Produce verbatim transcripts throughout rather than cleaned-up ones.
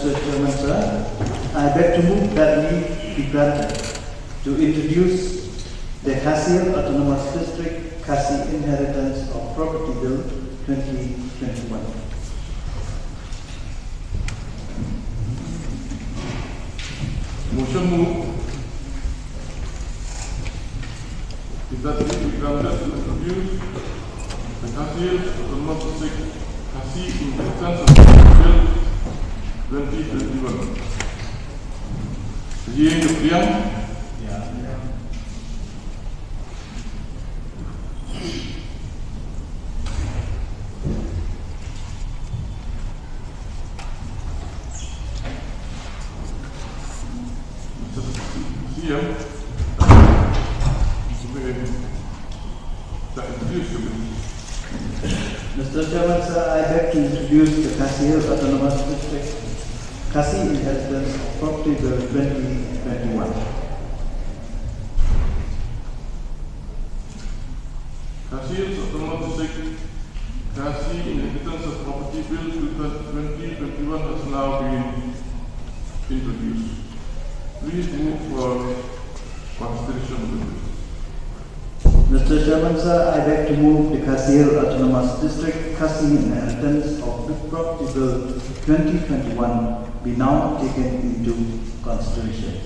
Mister Chairman, sir, I beg to move that leave be granted to introduce the Khasi Hills Autonomous District Khasi Inheritance of Property Bill twenty twenty-one. Motion move is that leave be granted to introduce the Khasi Hills Autonomous District Khasi Inheritance of Property Bill twenty twenty-one. Yin ke pliang. Mister Chairman, sir, I beg to introduce the Khasi Hills Autonomous District Khasi Inheritance of Property Bill twenty twenty-one. Khasi Hills Autonomous District Khasi Inheritance of Property Bill twenty twenty-one has now been introduced. Please move for consideration of the bill. Mister Chairman, sir, I beg to move the Khasi Hills Autonomous District Khasi Inheritance of Property Bill twenty twenty-one be now taken into consideration.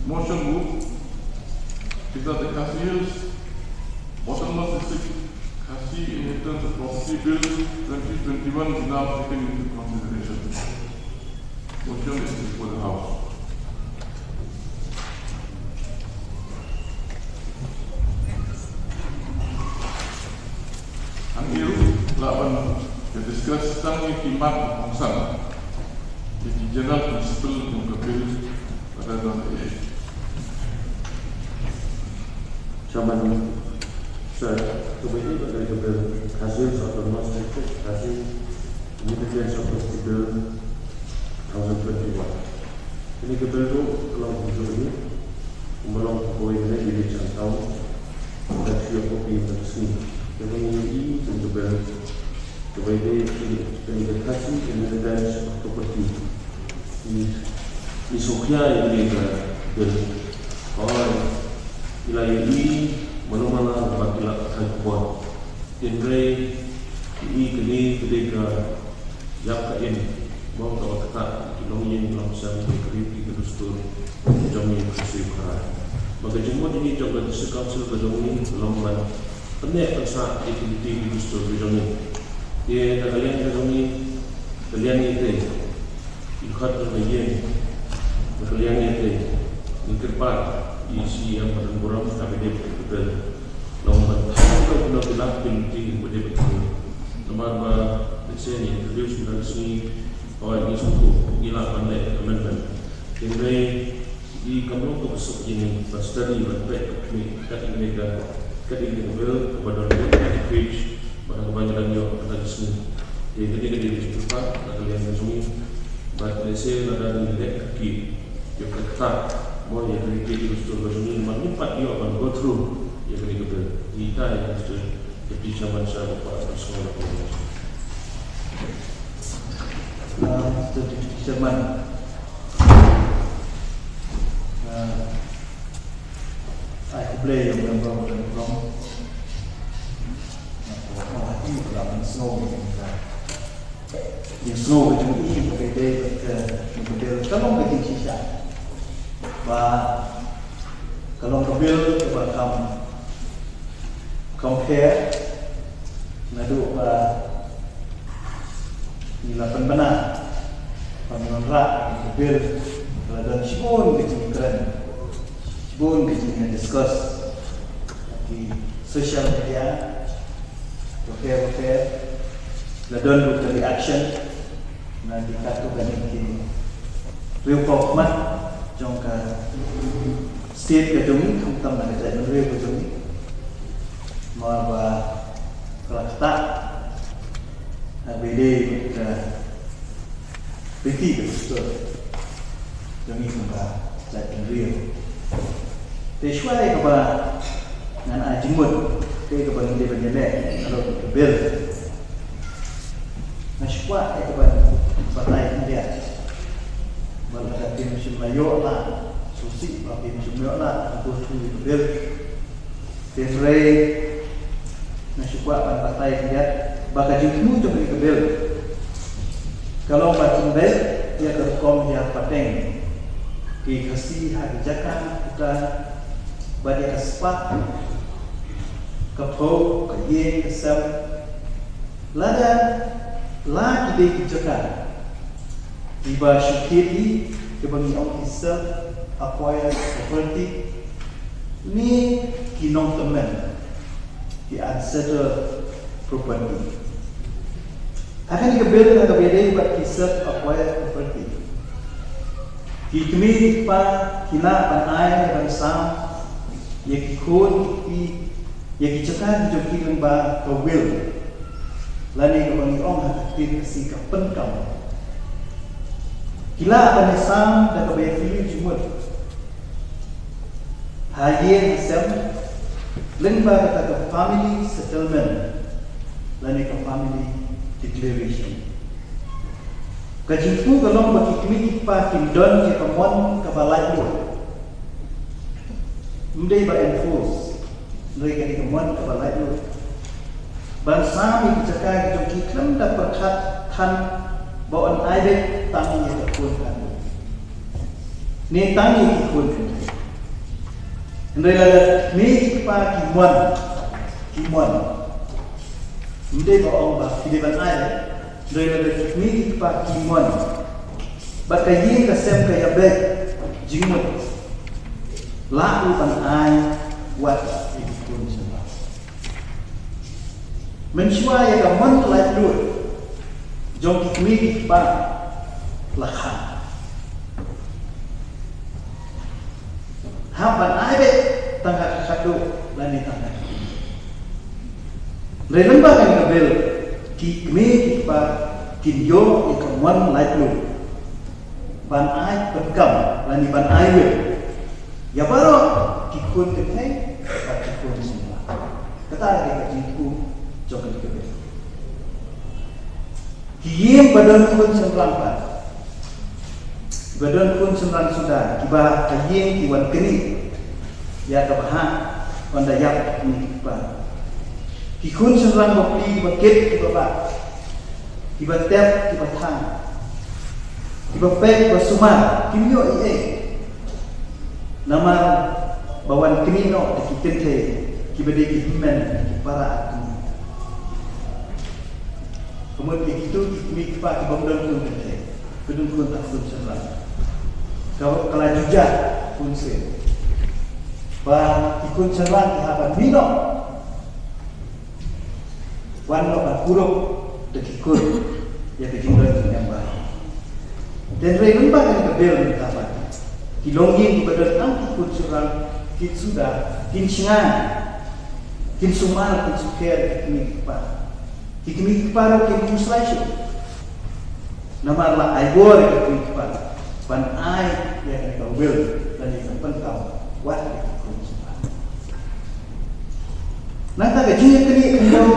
Motion move is that the Khasi Hills Autonomous District Khasi Inheritance of Property Bill twenty twenty-one is now taken into consideration. Motion is before the House. Hangne ruh lah ban discuss tang ïa ki mat kongsan, ïa ki general principle jong ka bill. Chairman, sir, kaba ïadei bad ka bill Khasi Hills Autonomous District Khasi Inheritance of Property Bill two thousand twenty-one. Kane ka bill ruh ka long kumjuh hi, kumba long kawei ka bill jong ka town, ka shu ïoh copy ha ka sngi. Kane ka bill kaba ïadei bad kane ka Khasi Inheritance of Property. Ngi, ngi sngewkhia ïa kane ka bill. Hooid, ngi la ïohi mano mano ba ki la kynthei khubor. Hynrei ngi ïohi kane ka dei ka ïap ka im, mo, kaba ktah ïa ki longïing longsem, ïa ka riti ka dustur jong ngi Khasi Khara. Ba ka jingmut jong ngi, jong ka District Council ka jong ngi, ka long ban pynneh pynsah ïa ki riti ki dustur ka jong ngi. Te na ka liang ka jong ngi, ka liang ïa ka, ki khot jong ka ïing, na ka liang ïa ka, ngi kyrpad ïa i C E M ba don burom, haba dep ka bill, long ban kynnoh kynnoh ki lad ki lynti ba dep ka bill. Namar ba lehse ngi introduce mynta ka sngi, hooid, ngi sngewthuh ngi lah ban leh amendment. Hynrei i kam long kaba suk ïa ngi ban study, ban peit, ban peit kat ïa kane ka, kat ïa kane ka bill kaba don one hundred page, bad kaba ngi dang ïoh mynta ka sngi. Te kane ka dei ka jingkyrpad na ka liang ka jong ngi. Bad lehse lada ngi leh kyrkieh ïa ka ktah, mo, ïa ka riti ka dustur ka jong ngi, ma ngim pat ïoh ban go through ïa kane ka bill. Ngi ïa ka Mister Deputy Chairman, sha ba kwah ban sngewbha. Ah, Mister Deputy Chairman. Ah, ai khublei ïa u member ba don burom. Nga kwah ban ong ha i ba la pynsngew ïa ka jingsngew ka jong i kaba ïadei bad kane ka bill. Ka long ka jingshisha ba ka long ka bill kaba kam compare naduh ba ngi la pynbna ban wanrah ïa ka bill, ka la don shibun ka jingkren, shibun ka jingdiscuss ha ki social media, bapher bapher, la don ruh ka reaction na ki katto katne ki riew khmat jong ka state ka jong ngi, khamtam na ka jaitbynriew ka jong ngi. Namar ba ka la ktah ha kaba ïadei bad ka riti ka dustur jong ngi kum ka jaitbynriew. Te shuwa ïa kaba ngan ai jingmut, te kaba ngi dei ban ïaleh halor ka bill, Nga shu kwah ïa ka ban batai khyndiat. Ba lada phim shym la ïoh lad, sngewsih ba phim shym ïoh lad ban go through ïa ka bill. Hynrei nga shu kwah ban batai khyndiat ba ka jingthmu jong kane ka bill ka long ban pynbeit ïa ka rukom hiar pateng ki Khasi ha ki jaka kita, bad ïa ka spah, ka phew, ka ïing, ka sem. Lada la ki dei ki jaka kiba shu thied hi, kiba ngi ong ki self acquired property, ne ki nongtymmen, ki unsettled property. Ha kane ka bill, ha kaba ïadei bad ki self acquired property, ki kmie ki kpa ki lah ban ai ban sam ïa ki khun ki kti ïa ki jaka ki jong ki lyngba ka will, lane kaba ngi ong ha ka ktien Khasi ka pyndonkam. Ki lah ban ïasam da kaba ïakylli jingmut ha ïing ha sem lyngba kata ka family settlement lane ka family declaration. Ka jingthmu ka long ba ki kmie ki kpa kin don ïa ka mon kaba laitluid. Ym dei ba enforce, hynrei ka dei ka mon kaba laitluid ban sam ïa ki jaka ki jong ki khlem da pyrkhat than ba yn ai beit tang ïa ka khun kane ne tang ïa ki khun kane. Hynrei lada ki kmie ki kpa ki mon, ki mon, ym dei ba ong ba ki dei ban ai, hynrei lada ki kmie ki kpa ki mon bad ka ïing ka sem ka ïabeit jingmut, lah ruh ban ai wat ïa ki khun shynrang. Mynshuwa ïa ka mon laitluid jong ki kmie ki kpa la kha. Hap ban ai beit tang ha ka khatduh lane tang ha ka khyndai. Hynrei lyngba kane ka bill, ki kmie ki kpa kin ïoh ïa ka mon laitluid ban ai pyndonkam lane ban ai will ïa baroh ki khun kynthei bad ki khun shynrang. Kata ka dei ka jingthmu jong kane ka bill. Ki ïing ba don khun shynrang pat, ba don khun shynrang suda, kiba ha ïing ki wan knieh ïa ka bhah ynda ïap ki kmie ki kpa. Ki khun shynrang bapli kiba kit kiba bah, kiba tep kiba thang, kiba peit kiba sumar, kim ïoh ei ei. Namar ba wan knieh noh da ki kynthei kiba dei ki hynmen ki para ar kmie. Ka mut ïa kito ki kmie ki kpa ki bym don khun kynthei, ki don khun tang khun shynrang. Ka, ka la jujat khun sien. Ba ki khun shynrang ki hap ban mih noh, wan noh ban kurup da ki khun ïa ka jingdon jingem baroh. Hynrei lyngba kane ka bill mynta pat, ki longïing kiba don tang ki khun shynrang kin suda, kin shngaiñ, kin sumar, kin sukher ïa ki kmie ki kpa. Ki kmie ki kpa ruh kin musrai shuh. Namar la ai bor ïa ki kmie ki kpa ban ai ïa kane ka will lane ka pyndonkam wat ïa ki khun shynrang. Nangta ka jingïaknieh khyndew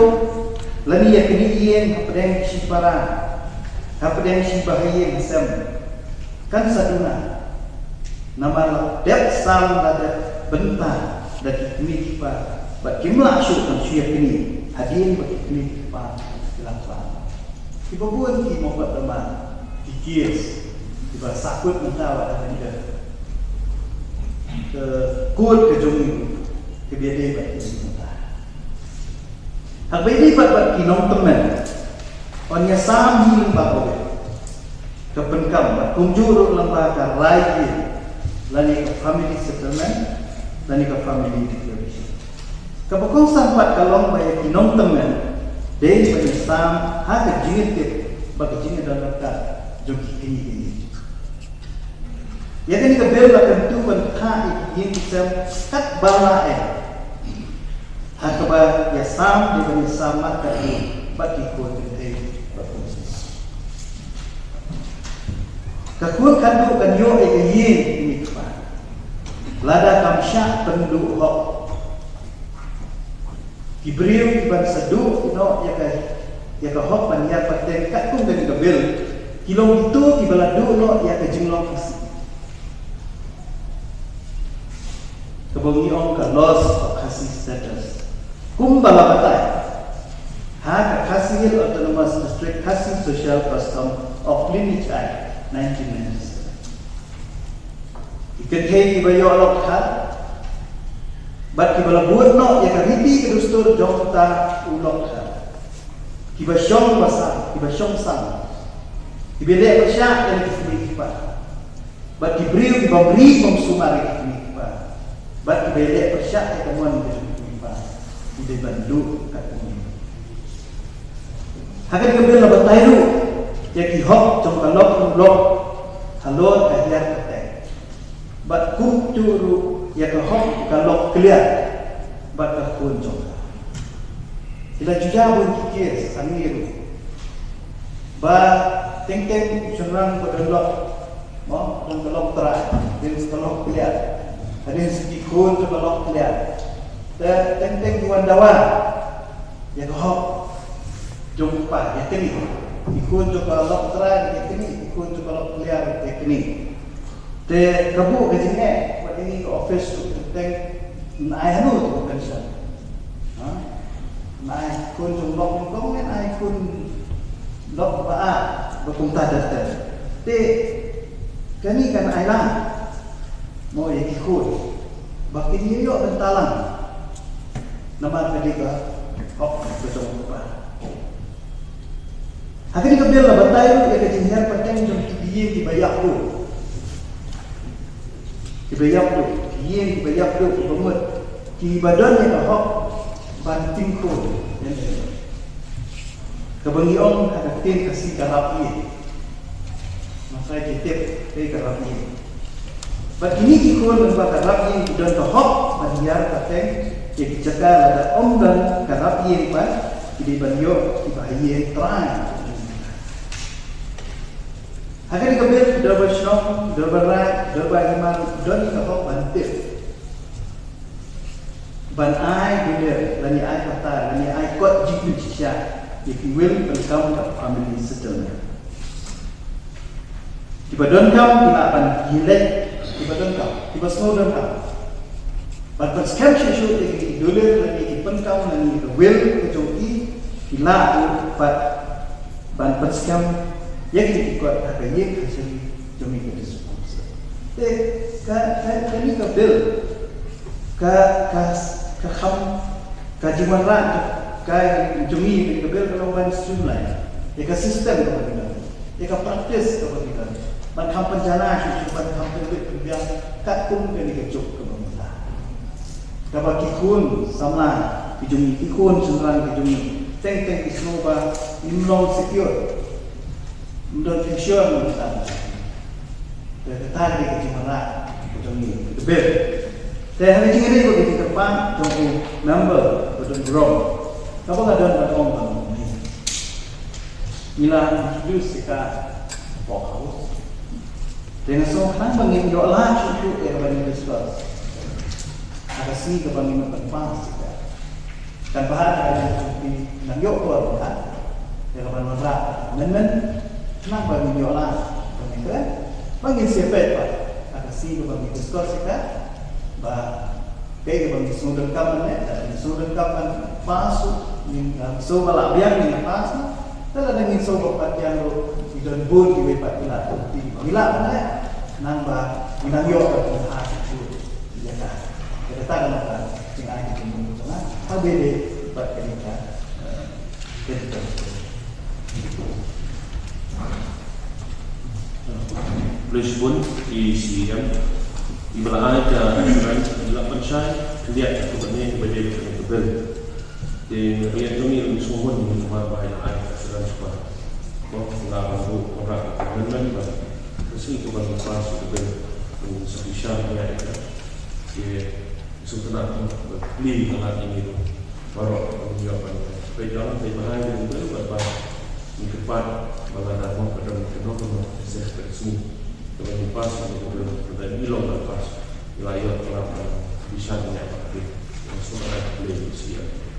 lane ïaknieh ïing hapdeng shipara, hapdeng shibahaïing hasem, kan sa duna. Namar la dep sam, la dep bynta da ki kmie ki kpa bad kim lah shuh ban shu ïaknieh hadien ba ki kmie ki kpa ki la khlad. Kiba bun ki mokotduma, ki case kiba sahkut mynta wat ha kane ka, ka court ka jong ngi, kaba ïadei bad ki mynta. Haba ïadei bad, bad ki nongtymmen, yn ïasam hi lyngba kawei ka pyndonkam bad kumjuh ruh lyngba ka rai ïing lane ka family settlement lane ka family declaration. Kaba kongsan pat ka long ba ïa ki nongtymmen dei ban ïasam ha ka jingïatip bad ka jingïadon ryngkat jong ki kñi kñi. Ïa kane ka bill la kyntu ban ktah ïa ki ïing ki sem katba lah eh, ha kaba ïasam dei ban ïasam markatdei bad ki khun kynthei bad khun shynrang. Ka khun khatduh kan ïoh ïa ka ïing kmie kpa lada kam shah pynduh hok. Ki briew kiban sa duh noh ïa ka ïa ka hok ban hiar pateng katkum kane ka bill, ki long kito kiba la duh noh ïa ka jinglong Khasi, kaba ngi ong ka loss of Khasi status. Kumba la batai ha ka Khasi Hills Autonomous District Khasi Social Custom of Lineage Act nineteen ninety-seven. Ki kynthei kiba ïoh lok dkhar bad kiba la bud noh ïa ka riti ka dustur jong uta u lok dkhar, kiba shong basa, kiba shong sang, kiba leh pyrshah ïa ki kmie ki kpa, bad ki briew kiba ri bym sumar ïa ki kmie ki kpa, bad kiba leh pyrshah ïa ka mon ka jong ki kmie ki kpa, ki dei ban duh katkum. Ha kane ka bill la batai ruh ïa ki hok jong ka lok, lok halor ka hiar pateng, bad kumjuh ruh ïa ka hok ka lok kliar bad ka khun jong ka. Ki la ju ïa bun ki case hangne ruh ba teng teng u shynrang ba don lok, mo, don ka lok trai, don ka lok kliar, don ki khun ka lok kliar. Te teng teng ki wan dawa ïa ka hok jong u kpa ïa kane. Ki khun jong ka lok trai ïa kane, ki khun jong ka lok kliar ïa kane. Te ka buh ka jingeh bad ïa ngi ka office ruh, teng teng yn ai hano tu ka pension. Ha? Yn ai khun jong lok nyngkong, yn ai khun lok ba ar, ba kumta ter ter. Te kane kan ai lang mo ïa ki khun ba kin ïoh bynta lang. Namar ka dei ka hok ka jong u kpa. Ha kane ka bill la batai ruh ïa ka jinghiar pateng jong ki ïing kiba ïapduh. Kiba ïapduh, ki ïing kiba ïapduh, kiba mut, kiba don ïa ka hok ban tyngkhur ïa lade. Kaba ngi ong ha ka ktien Khasi ka rap ïing. Nga trai ki tip kaei ka rap ïing. Bad kine ki khun lyngba ka rap ïing ki don ka hok ban hiar pateng ïa ki jaka, lada ym don ka rap ïing pat ki dei ban ïoh kiba ha ïing trai. Ha kane ka bill ki dorbar shnong, ki dorbar raid, ki dorbar hima, ki don ka hok ban tip, ban ai dulir lane ai patar lane ai kot jingpynshisha ïa ki will pyndonkam bad family settlement. Kiba donkam ki lah ban ïaleh, kiba donkam, kiba sngew donkam, ban pynskhem shuh shuh ïa ki dulir lane ki pyndonkam lane ka will ka jong ki, ki lah ruh pat ban pynskhem ïa kine ki kot ha ka ïing kashari jong ngi ka District Council. Te ka, ka, kane ka bill ka, ka, ka kham, ka jingwanrah ka jong ngi, kane ka bill ka long ban streamline ïa ka system kaba ngi don, ïa ka practice kaba ngi don, ban kham pynjanai shuh shuh, ban kham pynbit pynbiang katkum kane ka juk kaba ngi don. Kaba ki khun samla ki jong ngi, ki khun shynrang ki jong ngi, teng teng ki sngew ba ngim long secure, ngim don future, ngim don. Te kata ka dei ka jingwanrah ka jong ngi, ka bill. Te ha ka jingïadei bad ka jingkyrpad jong u member ba don burom, kaba nga don ban ong ba ngi la introduce ïa ka Power House. Te nga sngew khnang ba ngin ïoh lad shuh shuh ïa kaba ngin discuss ha ka sngi kaba ngin ïoh ban pass ïa ka. Kan bha lada ngi nang ïoh por bha ïa kaba ngin wanrah amendment, khnang ba ngin ïoh lad ba ngin kren, ba ngin sa peit pat ha ka sngi kaba ngin discuss ïa ka, ba kaei kaba ngi sngewdonkam ban leh, lada ngi sngewdonkam ban pass, ngin, ah, sngewbha lah biang ngin pass, lada ngi sngewbha pat biang ruh, ngi don bun kiwei pat ki lah, ki, ngi lah ban leh, khnang ba ngin nang ïoh ban pynbha shuh shuh ïa ka. Te kata ka long ka jingai ka jingmut jong nga ha kaba ïadei bad kane ka, eh, kane ka Pynlong bun ïa i C E M iba la ai ka assurance, i la pynshai khyndiat ïa kaba ne kaba dei kane ka bill. Te nga kylliang jong ngi ruh ngi sngewhun namar ba i la ai ka assurance ba, ba nga ban ruh wanrah ka amendment ba ka sngi kaba ngi pass ïa ka bill, ngi sa bishar ïa ka. Te sngewtynnat ba plie ka lad ïa ngi ruh baroh ba ngin ïoh ban peit jong, peit bha ïa ka bill bad ba ngi kyrpad ba lada mon ka don kano kano ka seh ka sngi kaba ngin pass ïa ka bill, lada ngi long ban pass, ngi la ïoh ka lad ban bishar ïa ka bill. Sngewtynnat, plie ïa ka bill.